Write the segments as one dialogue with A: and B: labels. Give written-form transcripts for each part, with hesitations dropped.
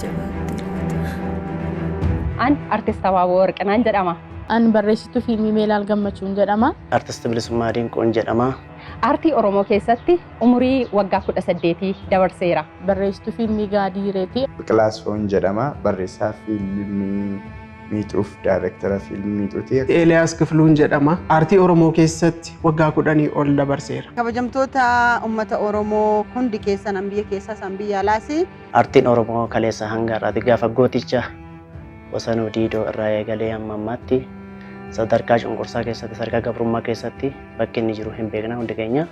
A: Jabaattee laata?
B: An Artist Abaaboo Warqinaan jedhama.
C: An barreessituu fiilmii Meelaal Gammachuun jedhama.
D: Artist Bilisummaa Dinquun jedhama.
B: Aartii Oromoo keessatti umurii waggaa 18 dabarseera.
C: Barreessituu fiilmii Gaadii Hireeti.
E: Biqilaa Soon jedhama. Barreessaa fiilmii Miixuuf daayirektara fiilmii Miixuuti.
F: Eeliyaas Kifiluun jedhama. Aartii Oromoo keessatti waggaa 10 ol dabarseera.
G: Kabajamtoota uummata Oromoo hundi keessan an biyya keessaas an biyya alaas.
D: Aartiin Oromoo kaleessa hanga har'aatti gaafa gooticha Wasanuu Diidoo irraa eegalee hamma ammaatti sadarkaa cunqursaa keessatti sadarkaa gabrummaa keessatti bakki inni jiru hin beekna hundi keenya.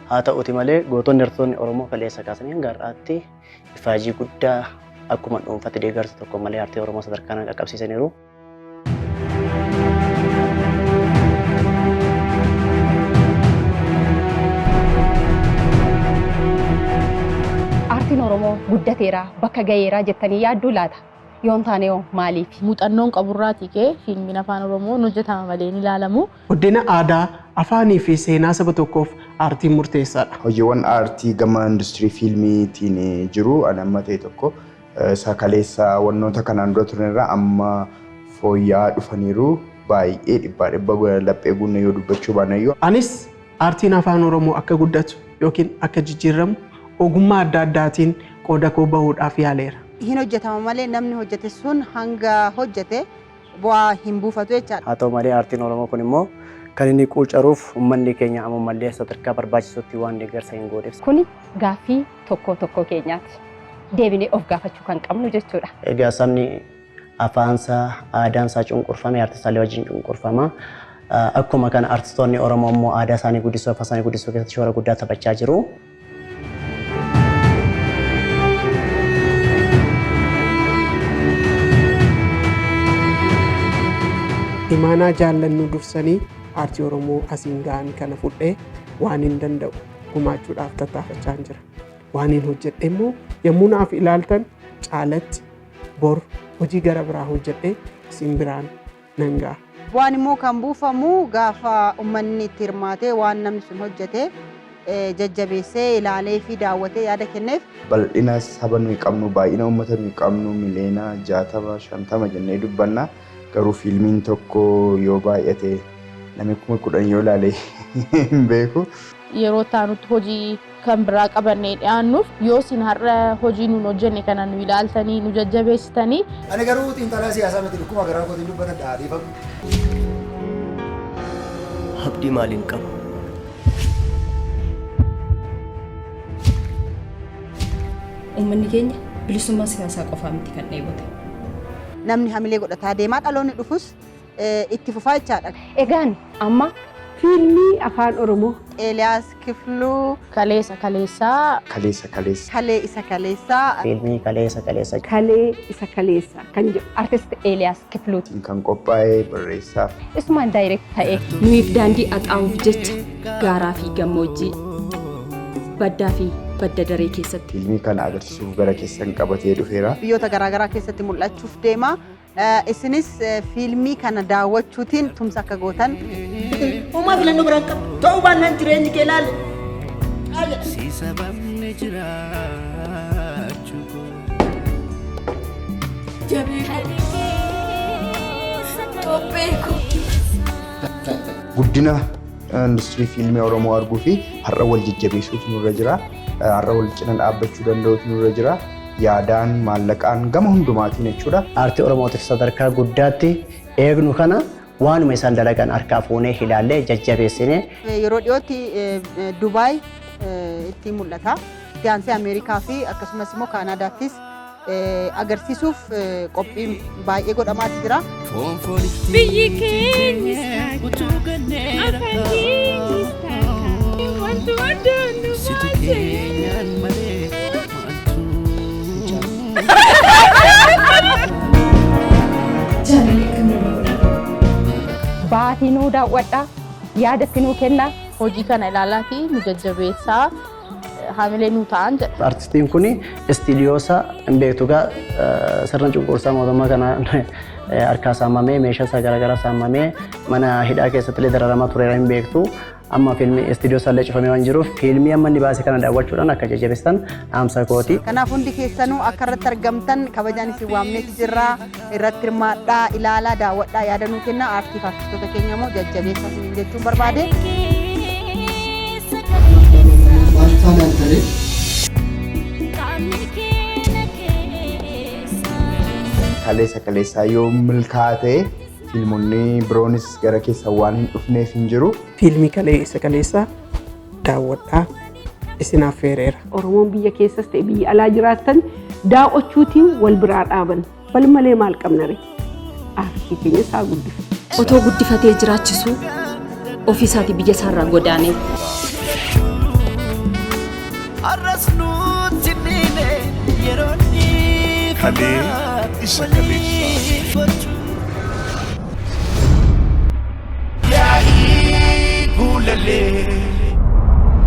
D: Haa ta'uti malee gootonni artoonni Oromoo kaleessa kaasanii hanga har'aatti ifaajii guddaa akkuma dhuunfatti deeggarsa tokko malee aartii Oromoo sadarkaa kanaan qaqqabsiisaniiru.
B: Aartiin Oromoo guddateera bakka ga'eera jettanii yaadduu laata? Yoon taane hoo maaliif?
C: Muuxannoon qaburraatii ka'ee fiilmiin afaan Oromoo hin hojjetama malee hin ilaalamu.
F: Guddina aadaa, afaanii fi seenaa saba tokkoof aartiin murteessaadha.
E: Hojiiwwan aartii gama industirii fiilmiitiin jiru ani amma ta'e tokko isa kaleessa wannoota kanaan dura turan irraa amma fooyya'aa dhufaniiru. Baay'ee dhibbaa dhibba laphee guunne yoo dubbachuu baanne iyyuu.
F: Anis aartiin afaan Oromoo akka guddatu yookiin akka jijjiiramu ogummaa adda addaatiin qooda koo bahuudhaaf yaaleera.
G: Hin hojjetama malee namni hojjete sun hanga hojjete bu'aa hin buufatu jechaadha.
D: Haa ta'u malee aartiin Oromoo kun immoo kan inni quucaruuf uummanni keenya ammallee sadarkaa barbaachisutti waan deeggarsa hin gooneef.
B: Kuni gaaffii tokko tokko keenyaati. Deebinee of gaafachuu kan qabnu jechuudha.
D: Egaa sabni afaansaa aadaansaa cunqurfame aartistaalee wajjin cunqurfama. Akkuma kana aartistoonni Oromoo immoo aadaa isaanii guddisuu afaan isaanii guddisuu keessatti shoora guddaa taphachaa jiru.
F: Imaanaa jaallannuu dursanii aartii Oromoo asiin ga'an kana fudhee waan hin danda'u gumaachuudhaaf tattaafachaa jira. Waan hin hojjedhe immoo yommuu naaf ilaaltan caalatti bor hojii gara biraa hojjedhee isin biraan nan ga'a.
G: Bu'aan immoo kan buufamu gaafa uummanni itti hirmaatee waan namni sun hojjete jajjabeessee ilaalee fi daawwatee yaada kenneef.
E: Bal'ina saba nuyi qabnu baay'ina uummata nuyi qabnu miliyoona 60 50 jennee dubbanna. Garuu fiilmiin tokko yoo baay'ate namni 10,000 yoo ilaale hin beeku.
C: Yeroo taanutti hojii kan biraa qabannee dhiyaannuuf yoo isin har'a hojii nuun hojjenne kana nu ilaaltanii nu jajjabeessitanii.
H: Ani garuu xiinxalaa siyaasaa miti dhukkuma garaa kootiin dubbata dhaadhiifamu.
D: Abdii maaliin qabu?
A: Uummanni keenya bilisummaa siyaasaa qofaa miti kan dheebote.
G: Namni hamilee godhataa deemaa dhaloonni dhufus itti fufaa jechaadha.
B: Egaan amma
I: fiilmii afaan Oromoo
G: Eeliyaas Kifluu
C: Kaleessa kaleessaa
E: Kaleessa kaleessa.
G: Kalee isa kaleessaa
D: Fiilmii kaleessa kaleessa.
I: Kalee isa kaleessa kan jedhu.
B: Artist Eeliyaas Kifiluuti.
E: Kan qophaa'e barreessaaf.
B: Isumaan daayireekt ta'ee.
A: Nuyiif daandii haxaa'uuf jecha gaaraa fi gammoojjii baddaa fi badda daree keessatti.
E: Fiilmii kana agarsiisuuf gara keessan qabatee dhufeera.
G: Biyyoota garaagaraa keessatti mul'achuuf deema. Isinis fiilmii kana daawwachuutiin tumsa akka gootan.
J: Uumaa filannoo biraan qabu. Ta'uu baannaan jireenyi kee ilaale.
K: Si sababni jiraachuu koo.
E: Guddina industirii fiilmii Oromoo arguu fi har'a wal jajjabeessuutu nurra jira. Har'a wal cina dhaabbachuu danda'uutu nurra jira. Yaadaan maallaqaan gama hundumaatiin jechuudha.
D: Aartii Oromootiif sadarkaa guddaatti eegnu kana waanuma isaan dalagan harkaa fuunee ilaallee jajjabeessinee.
G: Yeroo dhiyootti Dubaay itti mul'ata. Itti aansee Ameerikaa fi akkasumas immoo Kaanaadaattis agarsiisuuf qophiin baay'ee godhamaati jira.
L: Biyyi keenyis taaka, afaan keenyis taaka, wanti waddaan nu baase.
A: Jaalalli akkam nama godha.
B: Baatii nuu daawwadhaa yaadatti nuu kennaa.
C: Hojii kana ilaalaatii nu jajjabeessaa hamilee nuu ta'an jedha.
D: Artistiin kun istiidiyoosa hin beektu gaa sirna cunqursaa mootummaa kanaan harkaa saamamee meeshaa isaa garaagaraa saamamee mana hidhaa keessatti illee dararamaa tureera hin beektu. Amma fiilmii istiidiyoo isaallee cufamee waan jiruuf fiilmii amma inni baase kana daawwachuudhaan akka jajjabeessitan dhaamsa kooti.
G: Kanaaf hundi keessanuu akka irratti argamtan kabajaan isin waamneeti jirra. Irratti hirmaadhaa, ilaalaa, daawwadhaa, yaada nuu kennaa. Aartiif aartistoota keenya immoo jajjabeessaa isiniin jechuun barbaade.
E: Kaleessa kaleessaa yoo milkaa'aa ta'e fiilmonni biroonis gara keessa waan hin dhufneef hin jiru.
F: Fiilmii kaleessa kaleessaa daawwadhaa isin affeereera.
I: Oromoon biyya keessas ta'e biyya alaa jiraattan daawwachuutiin wal biraa dhaaban. Wal malee maal qabna ree? Aartii keenya isaa guddifna.
A: Otoo guddifatee jiraachisuu ofiisaatii biyya isaarraa godaanee.
K: Arras nuti miine yeroo
M: Kalee isa kaleessaa.